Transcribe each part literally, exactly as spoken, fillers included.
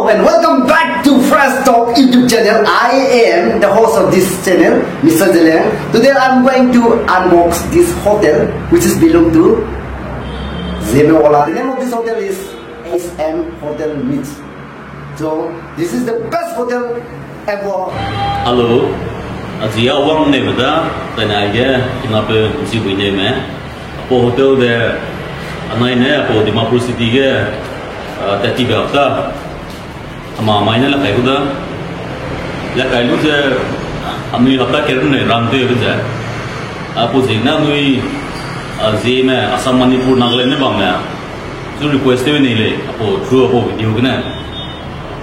And welcome back to Fresh Talk YouTube channel. I am the host of this channel, Mister Zeliang. Today I'm going to unbox this hotel, which is belong to Zeme Wala. The name of this hotel is S M Hotel Meets. So this is the best hotel ever. Hello. Azia wang ne beda, tena ge, kina pe, si bui ne me. Apo hotel de, anai ne, apo Dimapur City ge, ah, tati ga ta. Ama mai ne la kai gu da. La kai lu ze, anui hapta kerun ne ram te gu ze. Apo ziegene anui, ah, Zeme, Assam, Manipur, Nagaland ne bam ne. Chu request te ne le, apo, chu apo video gene.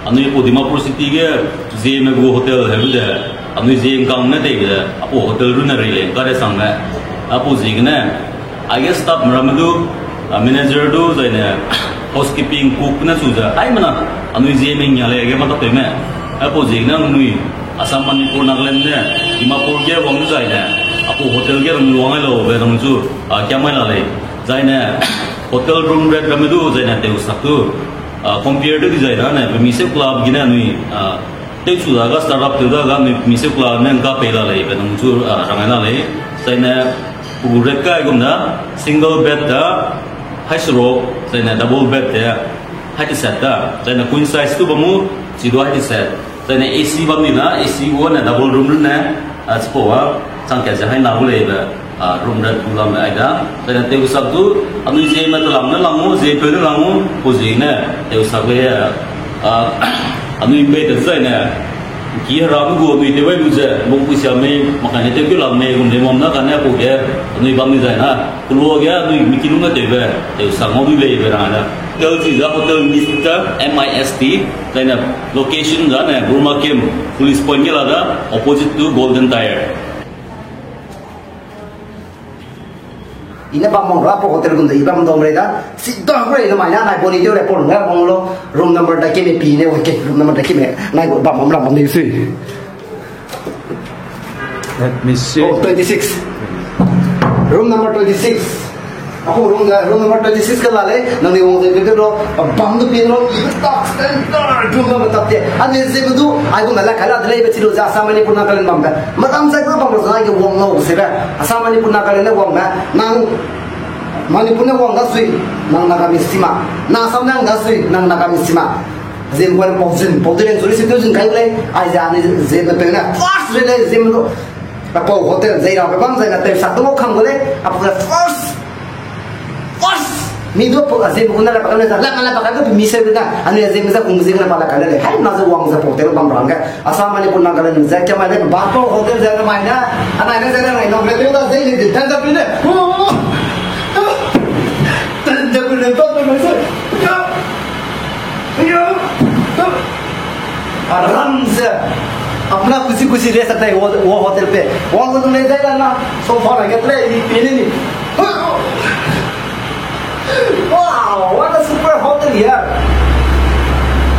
Anui apo Dimapur City ge Zeme gu hotel he lu ze. Anui Zeme kang ne te ze, apo hotel ru ne rei le, ka de sang ne. Apo ziegene. Aige staff meramme du, ah, manager du, zaine housekeeping cook ne su ze, haimena, anui Zeme ngia lei ge mata teu me. Aipau ziegene anui, Assam, Manipur, Nagaland ne, Dimapur ge wang zaine, aipau hotel ge rang luang ai lau be rang chu, ah, kiam mai la lei. Zaine, hotel room rate ramme du, zaine teu sak du, ah, compare du di zaine, ne, pe mi seu club gene anui, ah, Tewchu da ga startup tew da ga anui mi seu kela ne ngka pei la lei, pe nung chu, ah, rangai la lei. Zaine, pe gu rate kai gum da, single bed da, hai seruk, zaine double bed de, hai teset da, zaine queen size tu bam mu, chi du hai teset. Zaine A C bam ni na, A C gu ne double room ne, ah, chipau a, chang kat ze hai na gu lei be. Ah, room rate gu lam ai da. Zaine tewsak tu, anui Zeme telam ne lang mu, Zeme peu ne lang mu, pu ziegene tewsak lei, ah, anui mbei te zaine, ki hera mu gu anui tew ai lu ze, lungpui sia mei, makai ne tew keu lam mei, gum lei mam na kane pu ge, anui bam ni zaine, kelo ge anui mi ki lung ne tewbe, tewsak ngau dui lei be ra da. Hotel chi za Hotel Mist, M I S T, zaine location za ne, Burma Camp, police point ge la da, opposite to Golden Tyre. I ne bam wang ra pau hotel gun de i bam dom rei da. Si da rei na mai na nai boni de rei pau lu ngai bam lo. Room number da kime pi ne wang ke. Room number da kime. Nai bam bam ram bam de sui. Let me see. Oh, twenty six. Room number twenty six. Apu room ga, room number twenty six ka la lei. Nang ni wang de de lo. Bam du pi lo. I ta standard room number ta te. Ane ze du. Ai gu na la ka la de lei be chi lo za sa mani pu na ka len bam be. Madam zai gu bam ro zai ge wang lo se be. Assam, Manipur, Nagaland ne wang me, nang Manipur ne wang da sui, nang Nagamese si ma. Nang Assam ne wang da sui, nang Nagamese si ma. Zeme wan pau zin, pau de leng sui si tu zin kai lei, ai za ni Zeme pe ne. First re lei Zeme do. Aipau hotel zai ra pe bam zai na tewsak du mo khang gu lei. Aipau first First, mi du pa Zeme gu na la pa ka ne za, la ma la pa ka du mi se da, ane Zeme za kung Zeme na pa la ka le, hai na ze wang ze pa hotel bam rang ge. Assam, Manipur, Nagaland ze, kemai le ba pa hotel ze na mai na, anai na ze na mai no, le da ze le de, dan da pine. Dan da pine, pa pa se. आराम से अपना खुशी खुशी रह सकता है वो, वो होटल पे। वहाँ को तुम ले जाएगा ना, सोफा लगे तो ये पीने नहीं। Wow, what a super hotel here.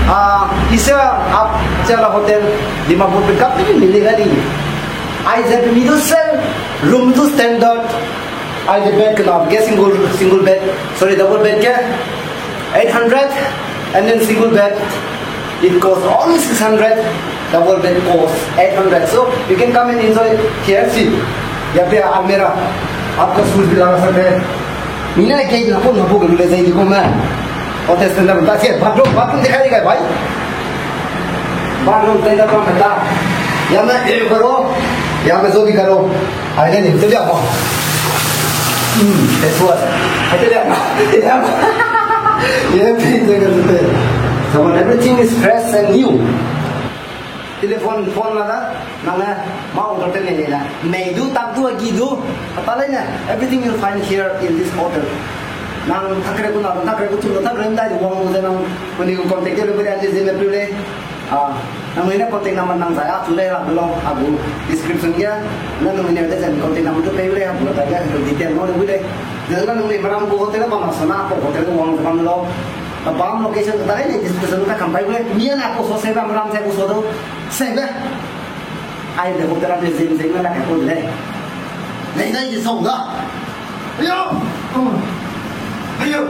आ, इसे आप चला होटल दीमापुर पे कभी भी मिलेगा नहीं। I said, middle cell, room to standard, I the bed kena, ge single, single bed, sorry, double bed ke, eight hundred, and then single bed, it costs only six hundred, double bed costs eight hundred. So you can come and enjoy here, see. यहाँ पे almirah, आपका shoes भी लगा सकते हैं। मीना के ना कौन ना बोल ले जाएगी को मैं। Hotel standard beta se, bathroom, bathroom दिखाई देगा भाई। Bathroom standard beta। यहाँ में ये करो, यहाँ में जो भी करो। आइले नहीं, चलिए आप। हम्म, that's what। चलिए आप। ये भी जगह पे। So everything is fresh and new। Telephone, phone lada, nang ne, ma order te ne ne. Mei du, tak du, agi du, pata lei ne. Everything you'll find here in this hotel. Nang thakre ku na, thakre ku chu, thakre ndai du wang lu ze nang, kuni ku contact ke lu beri andi zin le piu lei. Ah, nang ne contact number nang zai a chu lei ra lo, a gu description ge. Nang ne de zai contact number tu pei lei, a gu ta ge, detail no le bu lei. Ze nang ne meram gu hotel ba ma sana, ko hotel wang ze bam lo. Ba bam location ta lei ne description ta kam pai lei. Mi na ko so se bam ram se ko so do. Sebe. Ai de hotel a de zin zin na la ka ko le. Nei nei di song da. Ayo. Ayo.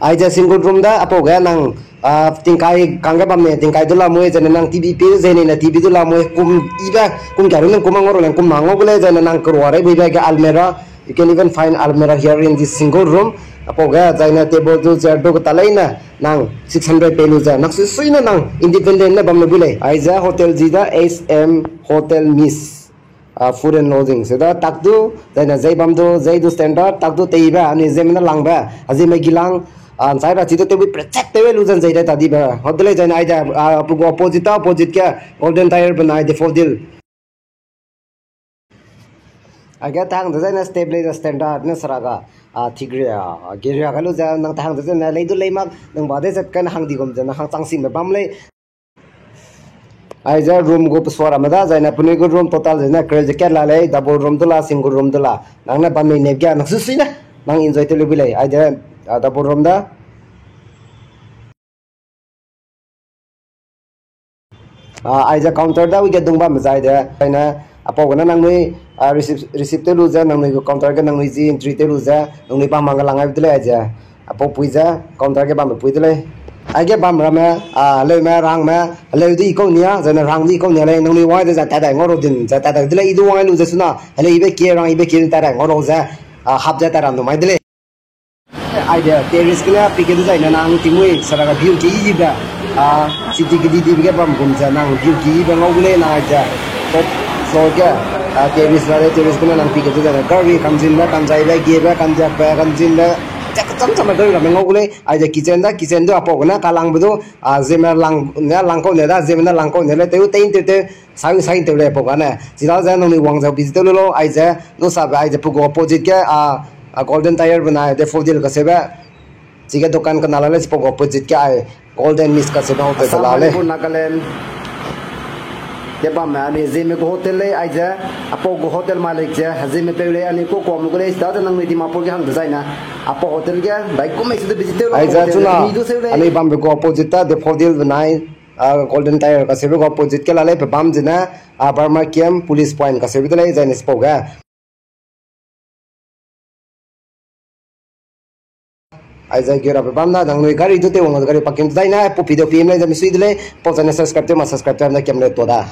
Aize single room da, apau ge nang, ah, tingkai kangge bam ne, tingkai du lamui, zene nang T V pe, zene na T V du lamui, kum ibe, kum karu nang kum ngau ru leng kum ngau gu lei, zene nang kerua rei buibe ge almirah, you can even find almirah here in this single room. Apau ge, zaine table du, chair du, kata leine, nang six hundred pei lu ze, nang sui sui ne nang independent ne bam lu bu lei. Aize hotel zi da, S M Hotel Miss, ah, food and lodging. Se da tak du, zaine zei bam du, zei du standard, tak du teibe, anui ziemme ne langbe, aziemme gilang, ah, nsai ra chi du tewbe protect tew lu zen zei de ta dibe. Hotel lei zaine aide, ah, pe gu opposite ta, opposite ge Golden Tier benai Daffodil. Aige tahang dezaine step lei ze standard ne sera ga, ah, thik ria, ah, ge ria ga lu ze nang tahang dezaine lei du lei mak, nang ba de zet kane hang di gum ze nang hang chang singbe bam lei. Aize room gu pesua ramme da, zaine penui gu room total zene kereu ze kat la lei, double room du la, single room du la. Nang ne bam nei nep ge, nang sui sui ne, nang enjoy tew lu bu lei, aide, ah, double room da. Ah, aize counter da, wi ge dung bamme zai de, aine, apau gene nangnui, ah, receipt, receipt tew lu ze, nangnui gu counter ge nangnui zi entry tew lu ze, nangnui bam hangge lang ai de lei aize. Apau pui ze, counter ge bambe pui de lei. Aige bam ramme, ah, heleume, rangme, heleu du i kau nia, zene rang du i kau nia lei, nangnui wang de ze tat dai ngau rau din, ze tat dai de lei, i du wang lu ze suna, heleu ibe kie, rang ibe kie, tat dai ngau rau ze, ah, hap ze tat ram du mai de lei. Aide terrace gene pike dezaine nang tingmui sera ga view keyibe, ah, city kedidibe ge bam gum ze nang view keyibe ngau gu lei nang aize top floor ge, ah, terrace la lei, terrace gene nang pike dezaine gari kanzinbe, kanzaibe, giebe, kandiakbe, kanzinbe, ze kecham chambe gari ramme ngau gu lei. Aize kitchen da, kitchen du apau gene kalangbe du, ah, ziemme lang ne lang kau ne da, ziemme ne lang kau ne lei, tew tein tew tew, sai sai tew lei apau gene. Chidaze nangnui wang ze visit tew lu lau, aize, du sabe aize pe gu opposite ge, ah, ah, Golden Tier benai Daffodil kaseube. Chige dokan kena la lei, chipau gu opposite ge ai Golden Mist kaseube hotel la lei. Nagaland ge bamme anui ziemme gu hotel lei aize, apau gu hotel malik ze, ziemme peu lei anui ku kuam gu lei, chidaze nangnui Dimapur ge hang dezaine, apau hotel ge, dai kum mei se du visit tew lau, aize chuna, anui bambe gu opposite ta Daffodil benai, ah, Golden Tier kaseube gu opposite ge la lei, pe bam zene, ah, Burma Camp Police Point kaseube de lei, zaine chipau ge. Aize gu rabe bam da, nangnui gari du tew wang gari parking dezaine, pau video pim lei ze misui de lei, pau zaine subscribe tew ma subscribe tew na kem lei tua da.